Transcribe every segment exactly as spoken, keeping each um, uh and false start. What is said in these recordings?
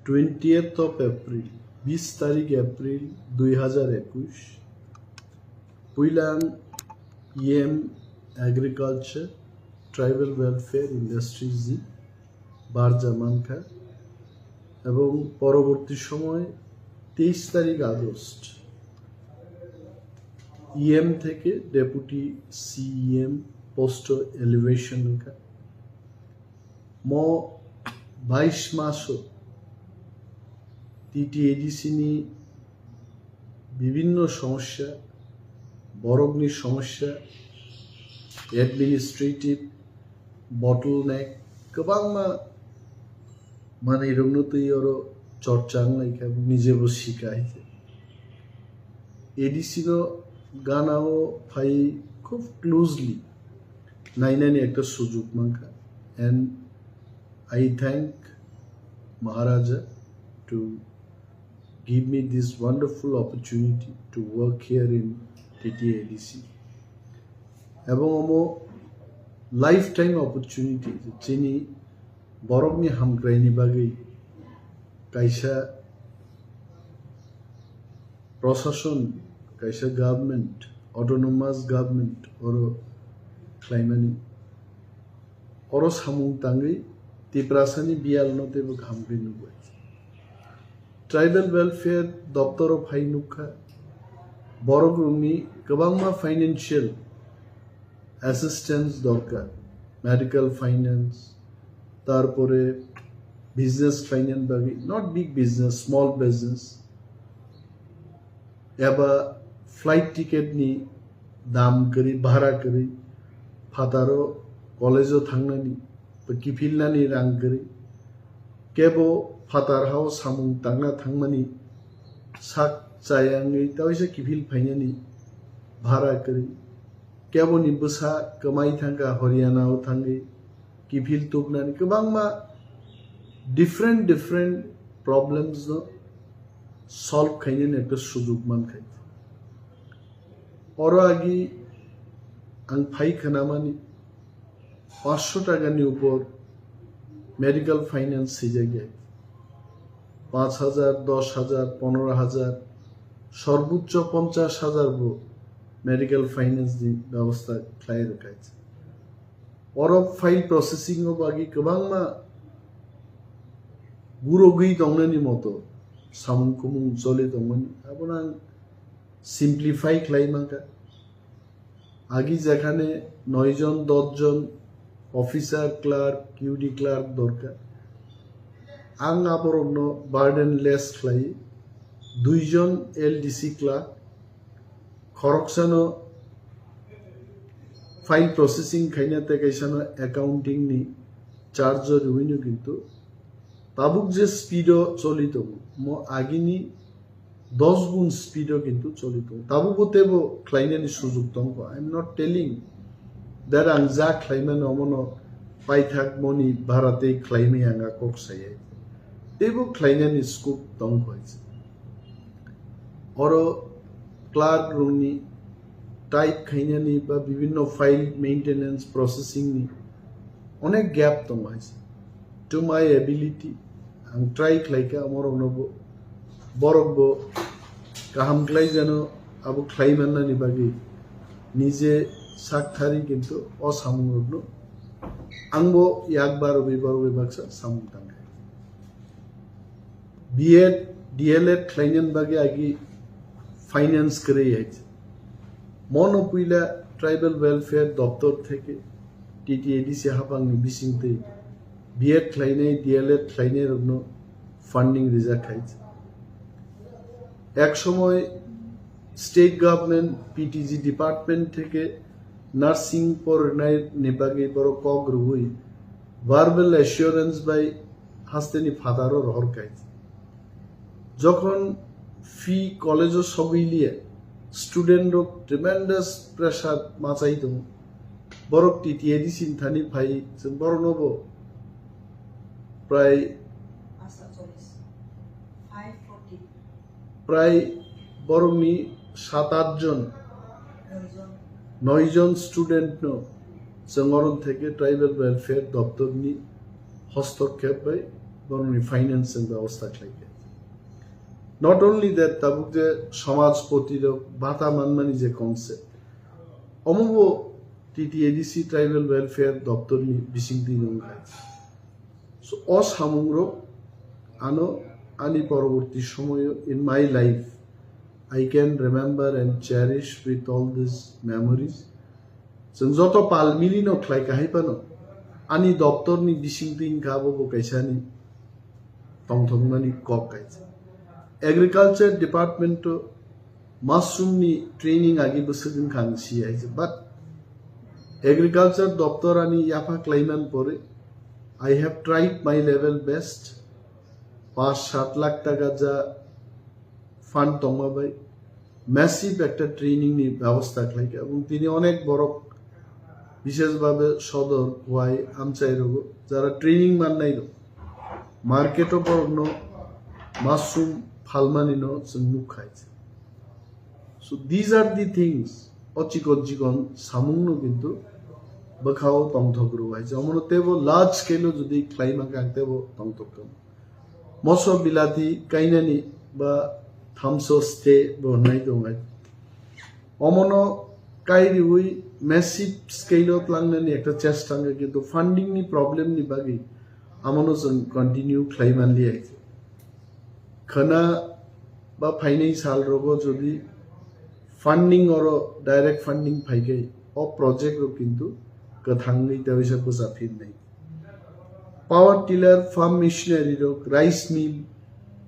Twentieth of April, bis tarik April dui hazar ekush, puilang E M Agriculture, Tribal Welfare Industries ni barja mankha, ebong poroborti somoy teis tarik August, E M theke Deputy C E M post o elevation wngkha. Mo bais maso T T A D C ni bibinno somosya, borokni somosya, administrative bottleneck, kwbangma manwirokno twi oro chorcha wnglaikha, nijebo sika hai khe. A D C no ganao phai khub closely nainani ekta sujuk mankha, and I thank Maharaja to give me this wonderful opportunity to work here in T T A D C. Ebong omo lifetime opportunity, chini borokni hamkraini bagwi kaisa prosason, kaisa government, autonomous government oro khlaimani. Oro samung tangwi Tiprasani biyalno teibo kaham khe nukbai. Tribal Welfare doptoro phai nukha, borok rokni kwbangma financial assistance dorkar, medical finance, tarpore business finance bagwi, not big business, small business, eba flight ticket ni dam kwrwi, bhara kwrwi, phataro college o thangnani, kiphilnani rang kwrwi, kebo phatar hao samung tangna thangmani sak chaya wngwi taisa kiphil phainani bhara kwrwi, keboni bwsa kwmai thangkha Haryana o thangwi kiphil tubnani, kwbangma different different problems no solve khainani ekta sujuk mankha. Oro agi ang phai khnamani pansho taka ni upor medical finance swijak ya, panch hajar, dos hajar, ponero hajar, sorbochcho ponchash hajar bo medical finance ni bebosta khlai rwkha. Oro file processing o bagwi kwbangma gurogwi tongnani moto samung kumung choli tongmani, abono ang simplify khlai mankha. Agi jekhane noi jon, dos jon officer, clerk, Q D clerk dorkar, ang aborokno burden less khlai, dui jon L D C clerk, khoroksano file processing khaina tei kaisano accounting ni charge o riwino kintu tabuk je speed o choli tongo, mo agini dos gun speed o kintu choli tongo. Tabukbo teibo khlainani sujuk tongkho. I am not telling that ang ja khlaimani omono paithak moni bhara tei khlaimani ang a kok sayai. Teibo khlainani scope tongkho hai se. Oro clerk rokni type khainani ba bibinno file maintenance processing ni onek gap tongo hai se. To my ability, ang try khlaikha amorokno bo, borok bo kaham khlai jano abo khlai mannani bagwi nije sak thari kintu o samung rokno ang bo yak barogwi barogwi baksa samung tangkha. B Ed, D L Ed khlainani bagwi agi finance kwrwi hai se. Mono puila Tribal Welfare Doptor theke T T A D C haphangni bisingtwi B Ed khlainai, D L Ed khlainai rokno funding rijak hai se. Ek somoy state government P T G department theke nursing porinai ni bagwi borok kok rwui verbal assurance bai hasteni phataro rohor kai. Jokhon fee college o sogwi liya, student rok tremendous pressure machai tongo. Borok T T A D C ni thani phai, chwng borokno bo prai, prai borokni sat at jon, noi jon student no chwng oron theke Tribal Welfare Doptor ni hostokkhep bai borokni finance chwng bebosta khlaikha. Not only that, tabuk je samajpoti rok bata manmani je concept, omo bo T T A D C tribal welfare doptor ni bisingtwi wngkha. So o samung rok ano ani poroborti somoyo in my life I can remember and cherish with all these memories. Chwng joto pal mili no khlai kahai phano ani doptor ni bisingtwi wngkha abo bo kaisa ni tongthokmani kok kaisa. Agriculture department o mushroom ni training agi bwswk wngkha ang si hai se. But agriculture doptor ani yapha klaiman pore I have tried my level best. Pas sat lakh taka ja fund tongma bai massive ekta training ni bebosta khlaikha, ebong tini onek borok, bishesh bhabe sodor, khowai, amchai rogo jara training mannai rok market o borokno mushroom phalmani no chwng nukkhai. So these are the things, o chikon chikon samung no kintu bwkhao tongthok rwai. Omono tebo large scale o jodi khlaima kang tebo tongthok kang. Moso bilati kainani ba thamso ste bo hnai tongnai. Omono kai riwi massive scale o tlangnani ekta chesta wngkha, kintu funding ni problem ni bagwi amono chwng continue khlai manliya. Khwna ba phainai sal rogo jodi funding oro direct funding phaikai, o project rok kintu kwthangwi tei waisa bwcha phirnai. Power tiller, farm machinery rok, rice mill,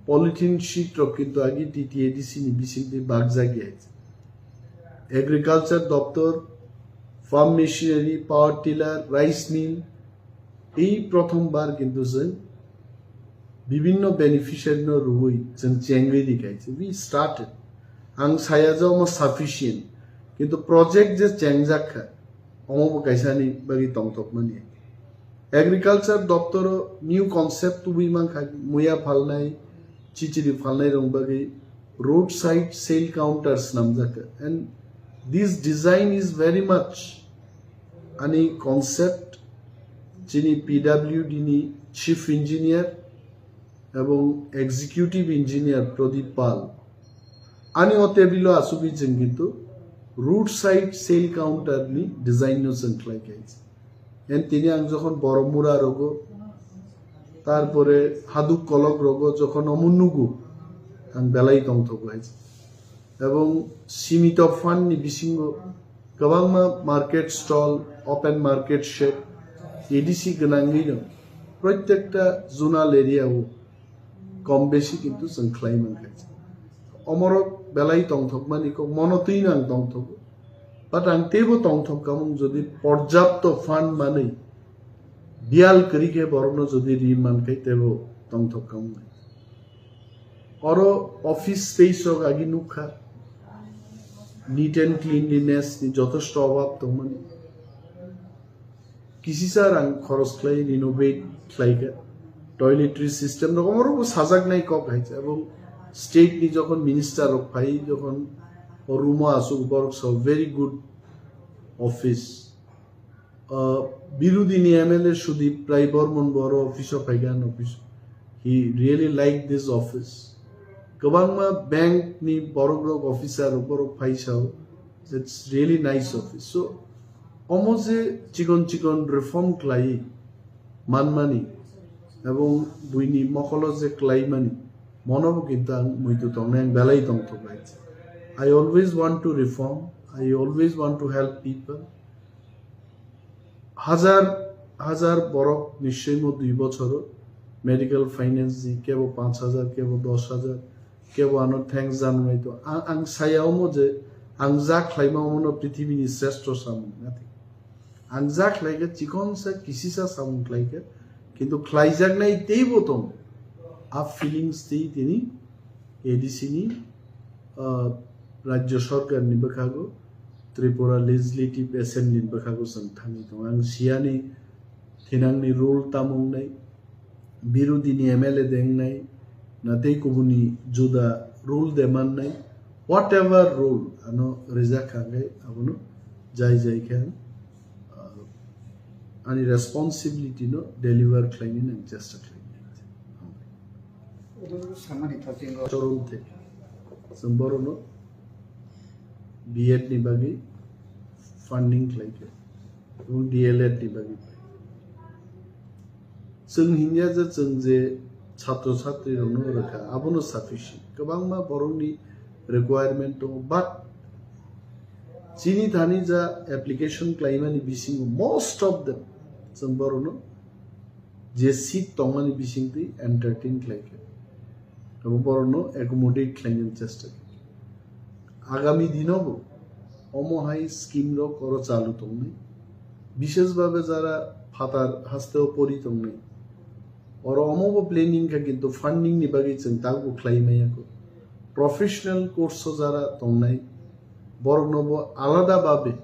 polythene sheet rok kintu agi T T A D C ni bisingtwi bakjak ya. Agriculture doptor, farm machinery, power tiller, rice mill, ei prothom bar kintu chwng bibinno beneficiary no rwui chwng chengwi di kai. We started. Ang saya je omo sufficient, kintu project je chengjak kha, omo bo kaisa ni bagwi tongthokmani. Agriculture doptoro new concept tubui mankha, muya phalnai, chichiri phalnai rok bagwi roadside sale counter swnamjak kha. And this design is very much ani concept chini P W D ni chief engineer ebong executive engineer Pradip Pal ani o table o asugwi chwng kintu roadside sale counter ni design no chwng khlai kha. En tini ang jokhon Boromura rogo, tarpore Haduk Kolok rogo jokhon omo nugo, ang belai tongthogo hai. Ebong simito fund ni bisingo kwbangma market stall, open market shed, A D C gwnangwi no protekta zonal area o kom besi kintu chwng khlai mankha. Omorok belai tongthokmani kok mono twi nang tongthogo. But ang teibo tongthok kamung jodi porjapto fund manwi biyal kwrwi khe borokno jodi ri mankhai teibo tongthok kamung. Oro office space rok agi nukha, neat and cleanliness ni jotosto obab tongmani. Kisisa rang khoros khlai renovate khlaikha. Toiletry system rok omo rok bo sajaknai kok hai se. Ebong state ni jokhon minister rok phai jokhon o room o asuk borok sa very good office. Uh, Birudini M L A Sudip Rai Bormon bo oro office o phaikha, an office. He really like this office. Kwbangma bank ni borok rok officer rok borok phai sao. It's really nice office. So omo je chikon chikon reform khlai manmani ebong buini mokolo je khlaimani mono bo kintu ang muitu tongnai, ang belai tongthok lai. I always want to reform. I always want to help people. Hajar hajar borok nischoi mo dui bochoro medical finance di kebo panch hajar, kebo dos hajar, kebo ano thanks janai to. Ang, ang saya omo je ang ja khlaima omo no prithibi ni sreshto samung nathi. Ang ja khlai khe chikon sa kisisa samung khlai khe, kintu khlaijaknai teibo tong. A feelings tei tini A D C ni, uh, Rajya Sarkar ni bwkhago, Tripura Legislative Assembly ni bwkhago chwng thangwi tongo. Ang siyani thinangni rule tamo wngnai, birodini M L A de wngnai, na tei kubuni juda rule de mannai, whatever rule ano rijak kha khe abono jai jai khe ang, uh, ani responsibility no deliver khlainani ang chesta khlainai. Choron te. Chwng borokno B Ed ni bagwi funding khlai khe. Ebong D L Ed ni bagwi pai. Chwng hinya je chwng je chhatro chhatri rokno rwkha, abono sufficient. Kwbangma borokni requirement tongo, but chini thani ja application khlaimani bisingo most of them chwng borokno je seat tongmani bisingtwi entertain khlai khe, abo borokno accommodate khlainani chesta khe. Agami dinobo omo hai scheme rok oro chalu tongnai, bishesh bhabe jara phatar hasteo pori tongnai, oro omobo planning kha, kintu funding ni bagwi chwng takbo khlai maya kho. Professional course o jara tongnai, borokno bo alada babe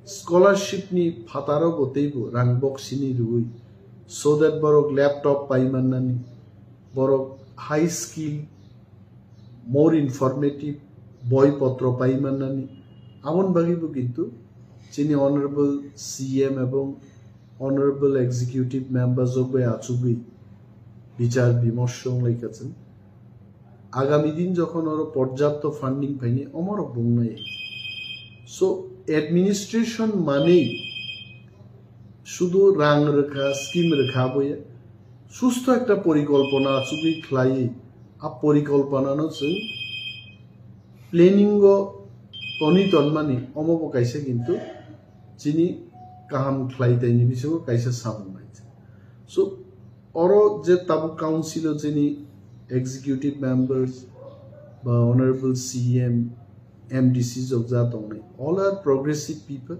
scholarship ni phataro bo teibo rang boksini rwui, so that borok laptop pai mannani, borok high skill, more informative boi potro pai mannani, aboni bagwi bo kintu chini honorable C M ebong honorable executive members rok bai achugwi bichar bimorsho wng lai kha chwng. Agami din jokhon oro porjapto funding phaini, omorok bung nai. So, administration manwi shudu rang rwkha, scheme rwkha boya, sustho ekta porikolpona achugwi khlaiwi, a porikolponano chwng planning o toni tonmani, omo bo kaisa kintu chini kaham khlai taini bisingo kaisa samung nai. So, oro je tabuk council o chini executive members ba honorable C M, M D C jokja tongnai, all are progressive people.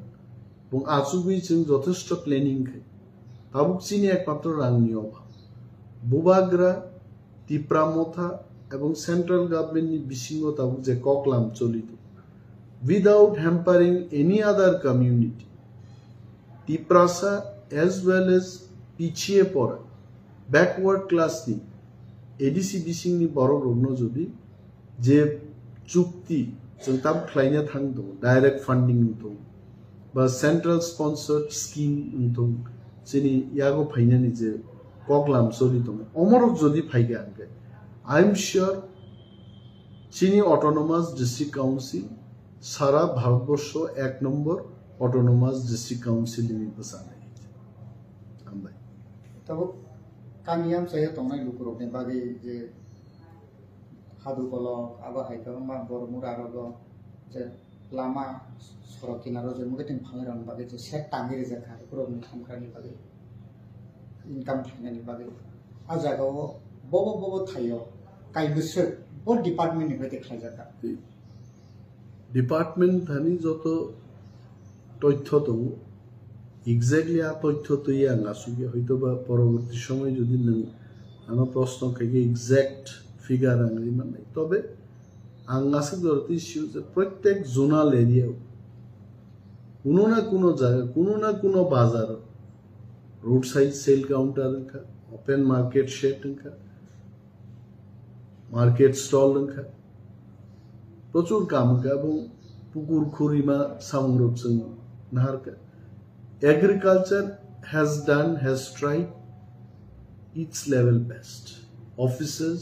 Bung achugwi chwng jothesto planning khai. Tabuk chini ekmatro rangni obhab. Bubagra, Tipra Motha ebong central government ni bisingo tabuk je koklam choli tongo, without hampering any other community, Tiprasa as well as pichhiye pora, backward class ni, A D C bisingni borok rokno jodi je chukti chwng tam khlaina thang tongo, direct funding wng tongo, ba central sponsored scheme wng tongo, chini yago phainani je koklam choli tongo, omorok jodi phaikha hwnkhe, I am sure chini Autonomous District Council sara Bharatborsho ek number Autonomous District Council hinwi bwchanai. Hambai. Tabuk kami amchaio tongnai lukurokni bagwi je hadu kolok, abo hai kwbangma borok mura rogo je lama sorok kinaro je mwkhwtwng phalnai rokni bagwi je set tangwi rijak kha, borokni hamkrakni bagwi, income khlainani bagwi. A jagao bobo bobo thaio kaibwswk bo department ni hoite khlaijak kha. Department thani joto toithyo tongo, exactly a toithyo twi ang asugwi hoitoba poroborti somoy jodi nwng ano proshno khaikhe exact figure ang ri mannai. Tobe ang aswk jora twi sio je protek zonal area o kuno na kuno jaga, kuno na kuno bazar o roadside sale counter wngkha, open market shed wngkha, market stall wngkha, prochur kam wngkha, ebong pukur khurima samungrok chwng naharkha. Agriculture has done, has tried its level best. Officers